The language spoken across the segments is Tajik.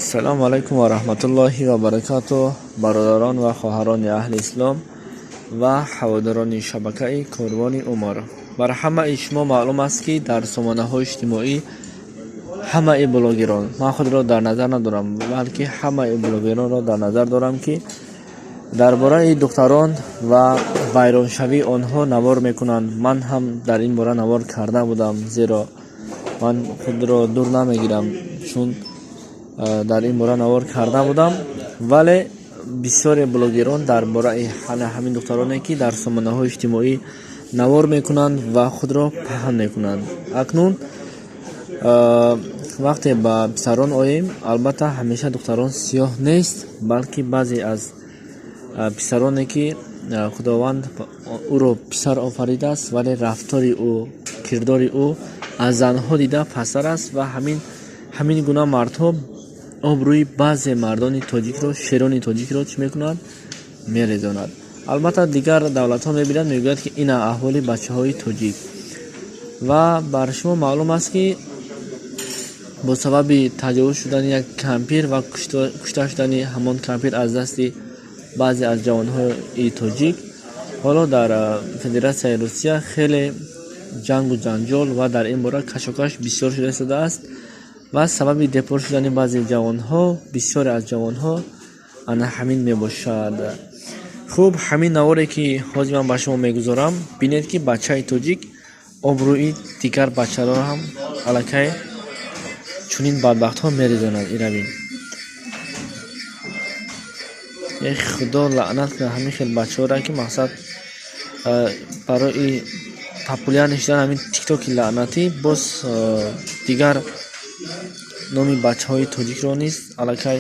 Ассалому алайкум ва раҳматуллоҳи ва баракатуҳ, бародарон ва хоҳарони аҳли ислом ва ҳаводорони шабакаи Корвони Умр. Бар ҳамаи шумо маълум аст, ки дар сомонаҳои иҷтимоӣ ҳамаи блогерон, ман худро дар назар надорам, балки ҳамаи блогеронро дар назар дорам, ки дар бораи духтарон ва вайроншавии онҳо навор мекунанд. Ман ҳам дар ин бора навор карда будам, зеро ман худро дур намегирам, чун дар ин бора навор карда будам. Вале бисёре блогерон дар бораи ҳамин духтароне, ки дар сомонаҳои иҷтимоӣ навор мекунанд ва худро паҳн мекунанд. Акнун вақте ба писарон оем, албатта, ҳамеша духтарон сиёҳ нест, балки баъзе аз писароне, ки Худованд ӯро писар офаридааст, вале рафтори ӯ, кирдори ӯ аз занҳо дида пасттар аст ва ҳамин гуна мардҳо обрӯи баъзе мардони тоҷикро, шерони тоҷикро чӣ мекунад? Мерезонад. Албатта, дигар давлатҳо мебинанд, мегӯяд, ки ина аҳволи бачаҳои тоҷик. Ва бар шумо маълум аст, ки бо сабаби таҷовуз шудани як кампир ва кушта шудани ҳамон кампир аз дасти баъзе аз ҷавонҳои тоҷик, ҳоло дар Федератсияи Русия хеле ҷангу ҷанҷол ва дар ин бора кашокаш бисёр шуда истодааст ва сабаби депорт шудани баъзе ҷавонҳо, бисёре аз ҷавонҳо ана ҳамин мебошад. Хуб, ҳамин наворе, ки ҳозир ман ба шумо мегузорам, бинед, ки бачаи тоҷик обрӯи дигар бачаро ҳам аллакай чунин бадбахтҳо мерезонад. Ира бин. Э, Худо лаънат кунад ҳамин хел бачаҳоро, ки мақсад барои популярный шудан ҳамин тиктоки лаънатӣ боз дигар номи бачаҳои тоҷикро низ аллакай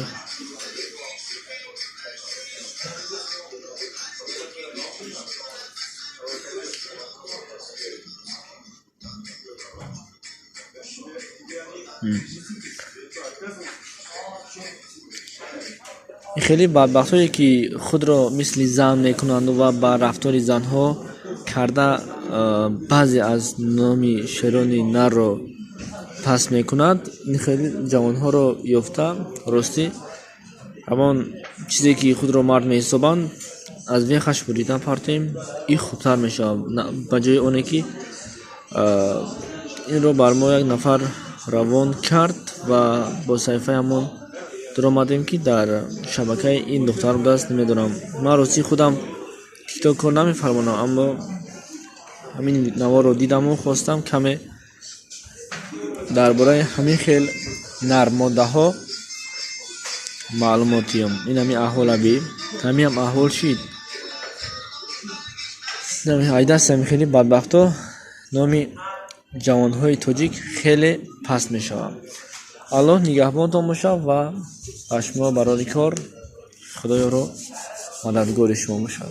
хеле бадбахтҳое, ки худро мисли зан мекунанду ва ба рафтори занҳо карда баъзе аз номи шерони нарро паст мекунад. Ин хеле ҷавонҳоро ёфта, ростӣ, ҳамон чизе, ки худро мард меҳисобанд, аз вехаш бурида партоем, ин хубтар мешавад, ба ҷои оне ки инро бар мо як нафар равон кард ва бо саҳифаи ҳамон дуромадем, ки дар шабакаи ин духтар будааст. Намедонам, ман ростӣ худам тикток кор намефармонам, аммо ҳамин наворро дидаму хостам каме дар бораи ҳамин хел нарммоддаҳо маълумот диҳам. Ин ҳамин аҳвола би, ҳамиам аҳвол шид. Айдасти ҳамин хели бадбахтҳо номи ҷавонҳои тоҷик хеле паст мешавад. Аллоҳ нигаҳбонтон бошад ва ба шумо барори кор, Худоёро мададгори шумо бошад.